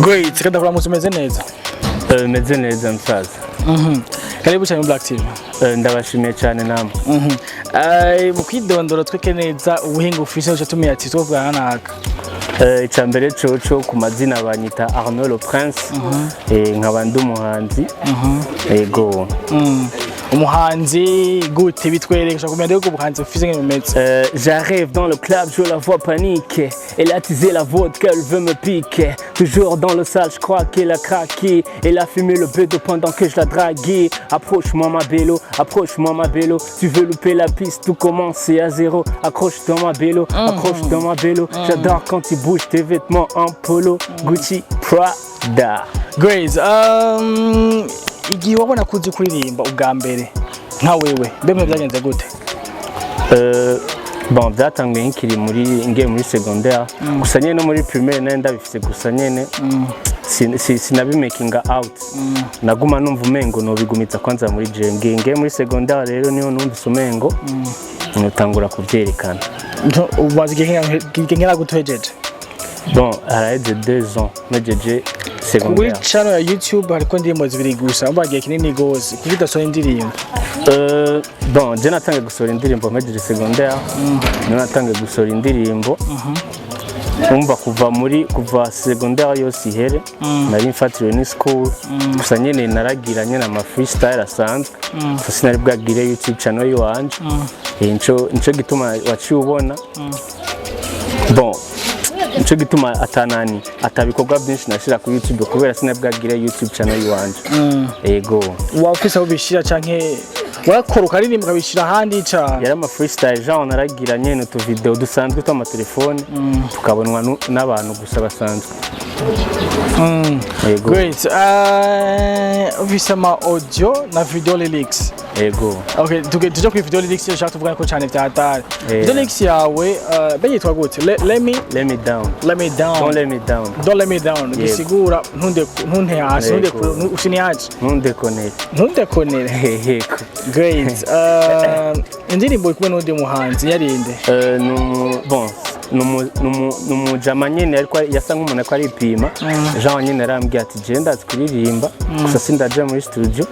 Great, kada kuramutse, umeze neza? Meze neza, musaza. Karibu cyane muri Black TV. Ndabashimiye cyane namwe. Mu kwidondora tweke neza ubuhinga ufise uca tumenya ati twovugana naka. Icya mbere coco, ku mazina banyita Arnaud Le Prince. Nkaba ndi umuhanzi, yego. Umuhanzi gute? Bitwereka, ushaka kumenya rero ubuhanzi ufise ngene bumeze. J'arrive dans le club, je la vois paniquer. Elle a teasé la vodka, elle veut me piquer. Toujours dans le sale, je crois qu'elle a craqué. Elle a fumé le bédo pendant que je la draguais. Approche-moi, ma bello, approche-moi, ma bello. Tu veux louper la piste, tout commencer à zéro. Accroche-toi, ma bello, accroche-toi, ma bello. J'adore quand tu bouges tes vêtements en polo. Gucci, Prada. Great. Igihe wabona ko uzi kuririmba ubwa mbere nka wewe, mbe mwe byagenze gute? Bon, byatanguye nkiri muri ngiye muri secondaire, gusa nyene no muri primaire nari ndabifise, gusa nyene sinabimakinga out, naguma numva umengo nobigumiza kwanza muri je. Ngiye muri secondaire rero niho numvise umengo notangura kuvyerekana. Umaze igihe kingana gute uhejeje? Bon, haraheze 2 ans mpejeje Kuri secondaire. channel ya YouTube hariko indirimbo zibiri gusa, umva igihe kinini gose, kuki udasohora indirimbo? Bon, je natangiye gusohora indirimbo mpejeje secondaire, niho natangiye gusohora indirimbo. Umva, kuva secondaire yose ihere nari mfatiriwe ni school, gusa nyene naragira nyene ama freestyle asanzwe, gusa sinari bwagire YouTube channel yiwanje. Nico gituma waciye ubona, bon, nico gituma atanani atabikorwa byinshi nashira kuri YouTube, kubera sinari bwagire YouTube channel yiwanje, yego. Waba ufise aho ubishira canke warakora ukaririmba ukabishira ahandi cane? Yari ama freestyle, genre naragira nyene utu video dusanzwe tw'amatelefone, tukabonwa n'abantu gusa basanzwe, yego. Great. Ufise ama audio na video lyrics? Yego. Okay, tuje kuri video lyrics, iyo ushaka tuvuga ko cane vya hatari. Video lyrics yawe be yitwa gute? Let me Let me down. Let me down. Don't let me down. Don't let me down. Gisigura ntunde ntunte hasi, ntunde usiniache. Ntundekonere. Ntundekonere. Yego. Great. Indirimbo iri kumwe n'undi muhanzi yarinde? Bon, numujama nyene, ariko yasa nk'umuntu ariko aripima, genre nyene arambwira ati: "Je ndazi kuririmba, gusa sindaja muri studio."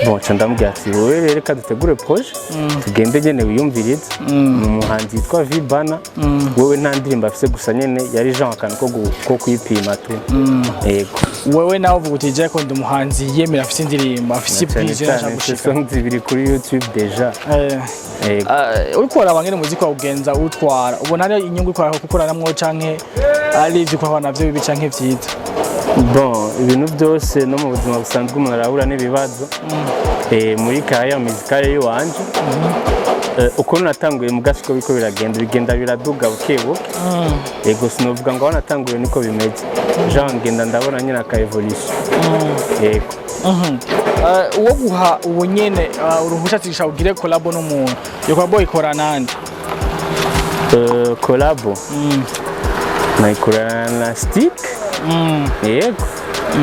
Bon, ca ndamubwira ati: "Wowe rero reka dutegure projet, tugende nyene wiyumvirize." Ni umuhanzi yitwa Vibana. Wewe nta ndirimbo afise, gusa nyene yari genre akantu ko kwipima tu, yego. Wewe nawe uvuga uti: "Je ko ndi umuhanzi yemera, afise indirimbo, afise Cyane vision ashaka cyane mfise gushika." songs zibiri kuri YouTube déjà. Yego. Uriko uraraba ngene umuziki wawe ugenza utwara, ubona hari inyungu uriko gukoranamwo canke ari ivyo ukora navyo bibi canke vyiza? Bon, ibintu byose no mu buzima busanzwe umuntu arahura n'ibibazo. Muri carrière musicale yiwanje, ukuntu natanguye mu gasiko biko biragenda, bigenda biraduga buke buke, yego. Sinovuga ngo aho natanguye niko bimeze, genre ngenda ndabona nyine aka evolution, yego. Uwo guha ubu nyene uruhusha ati ugire collabo n'umuntu, iyo collabo ikora nande? Collabo nayikorana na Stick, yego.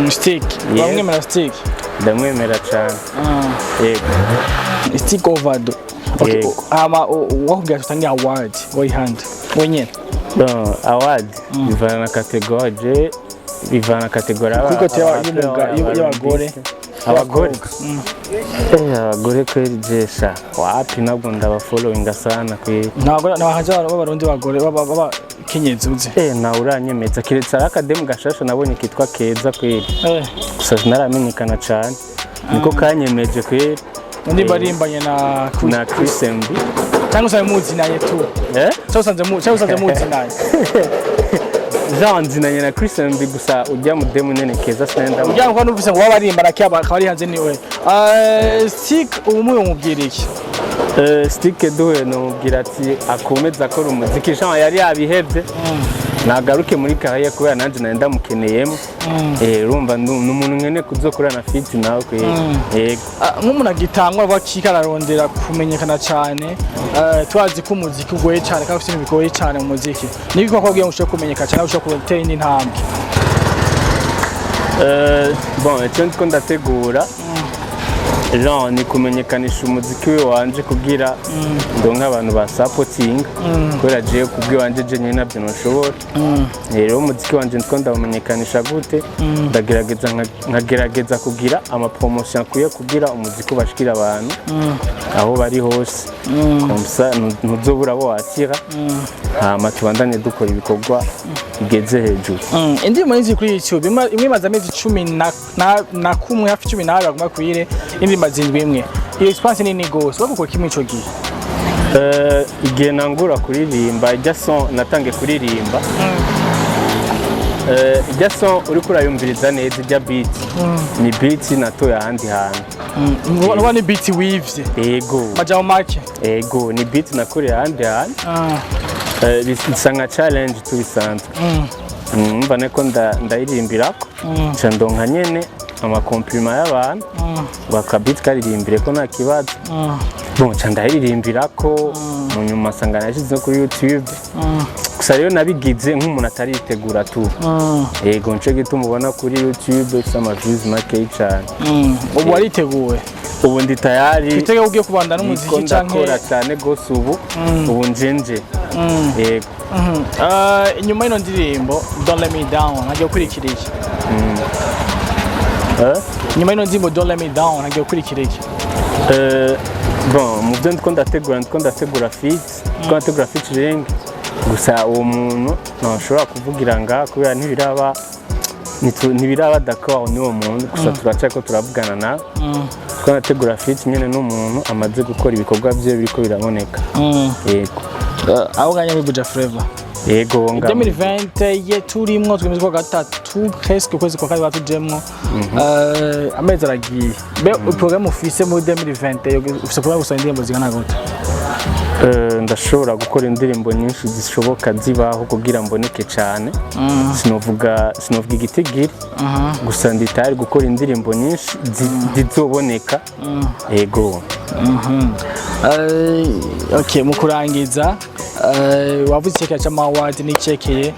Stick? Yego. Bamwemera Stick? Ndamwemera cyane, yego. Stick Ovado, okay. Yego. Hama wakubwira tutange award woyihande wenyene? Bon, award bivana na catégorie, je bivana na catégorie. Kuri côté y'abagore. Abagore? Abagore kweli jesha wapi, ntabwo ndabafollowinga sana kweli. Ntabwo n'abahanzi b'abarundi b'abagore b'abakenyezi uzi? Nawe uranyemeza, keretse ari akademu gashasha nabonye kitwa Keza kweli. Gusa sinaramenyekana cane, niko kanyemeje kweli. Undi barimbanye na Na Chris MB. Cyangwa usanze muzinanye tu? Eh? Cyangwa usanze muzinanye? Jean nzinanye na Chris MB, gusa ujya mu demu nyene Keza sinenda. Kugira ngo numvise ngo baba barimbana akaba ari hanze niwe. Stick ubu mubwira iki? Stick duhuye nomubwira ati akomeze akora umuziki, Jean yari yabihevye, nagaruke muri carrière, kubera nanje nari ndamukeneyemo. Urumva ni umuntu nkene kuzokorana feat nawe kweli, yego. Ah, nk'umuntu agitangwa bakika ararondera kumenyekana cyane, twazi ko umuziki ugoye cyane kandi ufite ibintu bigoye cyane mu muziki, niki ko kugira ngo ushobore kumenyekana cyane, ushobore gutera indi ntambwe? Bon, icyo ndiko ndategura Genre ni kumenyekanisha umuziki we wanje kugira ndonke abantu ba supporting, kubera jewe kubw'iwanje je nyine nabyo ntushobora. Rero umuziki wanje ndiko ndawumenyekanisha gute? Ndagerageza nkagerageza kugira ama promotion akwiye kugira umuziki ubashikira abantu aho bari hose. Comme ça ntuzobura abo wakira, hama tubandanye dukora ibikorwa bigeze hejuru. Indirimbo nyinshi kuri YouTube, imwe imaze amezi 11, hafi 12 baguma kwire, indi imaze indwi imwe. Iyo expanse nini gose, bagukora kimwe ico gihe? Igihe nangura kuririmba ijya son, natangiye kuririmba, ijya son uriko urayumviriza neza, ijya beat ni beat natoye ahandi hantu. Nuba ni beat wivye? Ego. Majambo make. Ego, ni beat nakoreye ahandi hantu. Bisa nka challenge tubisanzwe. Mba niko ndayiririmbirako, nca ndonka nyene ama compliment y'abantu baka beat karirimbire ko nta kibazo. Bon, nca ndayiririmbirako, mu nyuma nsanga nashyize no kuri YouTube. Gusa rero nabigize nk'umuntu ataritegura tu. Yego, nico gituma ubona kuri YouTube ifite ama views makeyi cane. Ubu wariteguwe? Ubu ndi tayari. Twitege ko ugiye kubanda niko n'umuziki canke? Ndakora cyane gose ubu, ubu njenje, yego. Inyuma y'ino ndirimbo Don't Let Me Down hagiye gukurikira iki? Eh? Inyuma y'ino ndirimbo Don't Let Me Down hagiye gukurikira iki? Bon, mu byo ndiko ndategura feat, ndiko ndategura featuring. Gusa uwo muntu ntashobora kuvugira ngaha kubera ntibiraba d'accord n'uwo muntu. Gusa turacyariko turavugana nawe. Ndiko ndategura feat nyene n'umuntu amaze gukora ibikorwa vyiwe biriko biraboneka, yego. Aho nganya muri Buja Flavor? Yego, nga 2020 ye turimwo, twemeze kwa gatatu presque, ukwezi kwa kabiri batujemwo. Amezi aragiye. Be programme ufise muri 2020, ufise programme gusohora indirimbo zingana gute? Ndashobora gukora indirimbo nyinshi zishoboka zibaho kugira mboneke cyane. Sinovuga igitigiri, gusa ndi tayari gukora indirimbo nyinshi zizoboneka, yego. Okay, mu kurangiza, wavuze icekeye c'ama award n'icekeye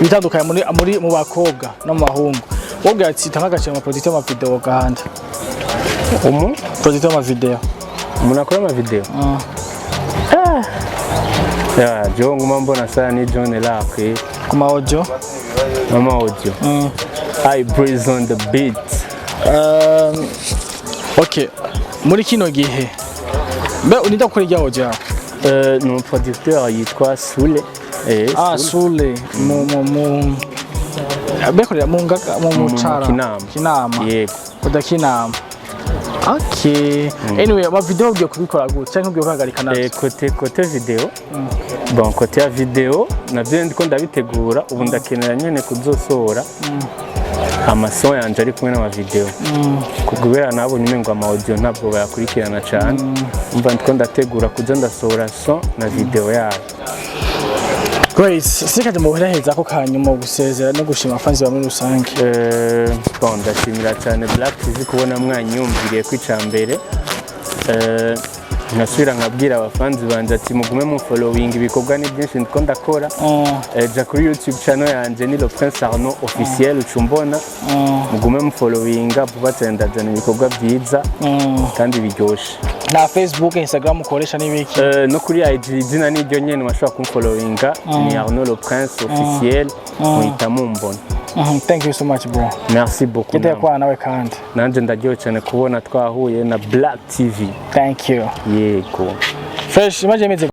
ibitandukanye muri mu bakobwa no mu bahungu. Wobwira ati tanga agaciro mu producteur ma video gahanda? Umu Producteur ma video. Umuntu akora amavideo? Ya, jewe nguma mbona sana ni John Lakwe. Ku ma audio? Mama audio. I breeze on the beat. Okay, muri kino gihe mbe uninda gukora irya audio yawe? Ni umuproducteur yitwa Sule. Ah. Sule. Sule mu bekorera mu ngaga mu mucara? Kinama. Kinama. Yego. Udakinama. Okay, anyway, ama video ugiye kubikora gute cyangwa ugiye guhagarika navyo? Côté video, bon, côté ya video navyo ndiko ndabitegura ubu. Ndakenera nyene kuzosohora ama son yanje ari kumwe n'amavideo, kubera nabonye umengo ama audio ntabwo bayakurikirana cyane. Umva, ndiko ndategura kuza ndasohora son na video yayo. Grace, sikaje mu buheraheza ko kanyuma gusezera no gushima abafanzi ba muri rusange. Bon, ndashimira cyane Black TV kubona mwanyumviriye ko icambere. Nkasubira nkabwira abafanzi banje ati mugume mu following, ibikorwa ni byinshi ndiko ndakora. Ja kuri YouTube channel yanje ni Le Prince Arnaud officiel, ucumbona. Mugume mu followinga vuba cyane ndazana ibikorwa byiza kandi biryoshe. Na Facebook, Instagram ukoresha n'ibiki? No kuri IG izina ni ryo nyene, washobora kumfollowinga ni Arnaud Le Prince officiel, muhita mumbona. Thank you so much, bro. Merci beaucoup. Giteye Namwe. kubana nawe kandi. Nanje ndaryohewe cyane kubona twahuye na Black TV. Thank you. Yego. Fresh, imagine imeze.